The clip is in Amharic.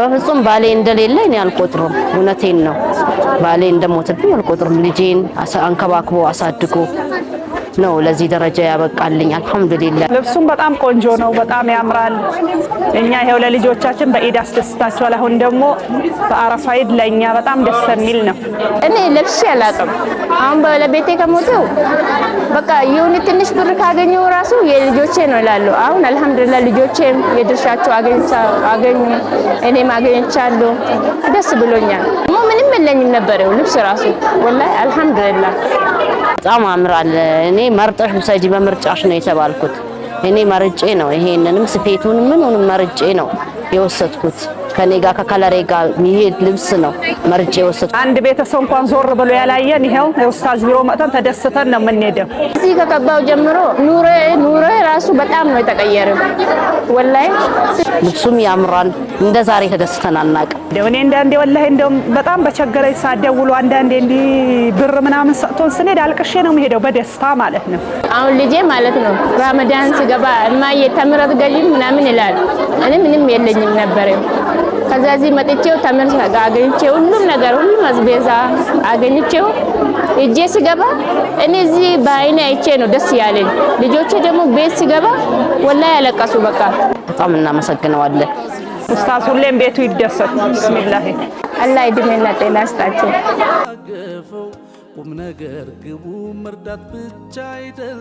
በፍጹም ባሌ እንደሌለ እኔ አልቆጥርም። እውነቴን ነው። ባሌ እንደሞተብኝ አልቆጥርም። ልጄን አንከባክቦ አሳድጎ ነው ለዚህ ደረጃ ያበቃልኝ። አልሐምዱሊላህ። ልብሱም በጣም ቆንጆ ነው፣ በጣም ያምራል። እኛ ይሄው ለልጆቻችን በኢድ አስደስታቸዋል። አሁን ደግሞ በአረፋ ኢድ ለእኛ በጣም ደስ የሚል ነው። እኔ ለብሼ አላውቅም። አሁን ባለቤቴ ከሞተው በቃ የሆነ ትንሽ ብር ካገኘው ራሱ የልጆቼ ነው እላለሁ። አሁን አልሐምዱሊላህ ልጆቼም የድርሻቸው አገኙ፣ እኔም አገኝቻለሁ። ደስ ብሎኛል። ደግሞ ምንም የለኝም ነበር ልብስ ራሱ ወላሂ አልሐምዱሊላህ። በጣም አምራል። እኔ መርጠሽ ውሰጂ በምርጫሽ ነው የተባልኩት። እኔ መርጬ ነው ይሄንንም ስፌቱን ምኑንም መርጬ ነው የወሰድኩት። ከኔ ጋር ከ color ኤ ጋር የሚሄድ ልብስ ነው መርጬ የወሰድኩት። አንድ ቤተሰብ እንኳን ዞር ብሎ ያላየን ይኸው የኡስታዝ ቢሮ መጥተን ተደስተን ነው የምንሄደው። እዚህ ከገባው ጀምሮ ኑሮዬ ራሱ በጣም ነው የተቀየረው። ወላሂ። ልብሱም ያምራል። እንደ ዛሬ ተደስተን አናውቅም። እኔ አንዳንዴ ወላሂ እንደውም በጣም በቸገረኝ ሰዓት ደውሎ አንዳንዴ እንዲህ ብር ምናምን ሰጥቶን ስንሄድ አልቅሼ ነው የምሄደው በደስታ ማለት ነው። አሁን ልጄ ማለት ነው ራመዳን ሲገባ እማዬ ተምር አትገዢም ምናምን ይላል። እኔ ምንም የለኝም ነበር። ከዛ እዚህ መጥቼው ተምር አገኝቼ ሁሉም ነገር ሁሉም አስቤዛ አገኝቼው እጄ ሲገባ እኔ እዚህ በአይኔ አይቼ ነው ደስ ያለኝ። ልጆቼ ደግሞ ቤት ሲገባ ወላሂ ያለቀሱ በቃ። በጣም እናመሰግነዋለን። ኡስታዝ ሁሌም ቤቱ ይደሰት። ብስሚላሂ። አላህ እድሜና ጤና ይስጣቸው። ቁም ነገር ግቡ መርዳት ብቻ አይደል።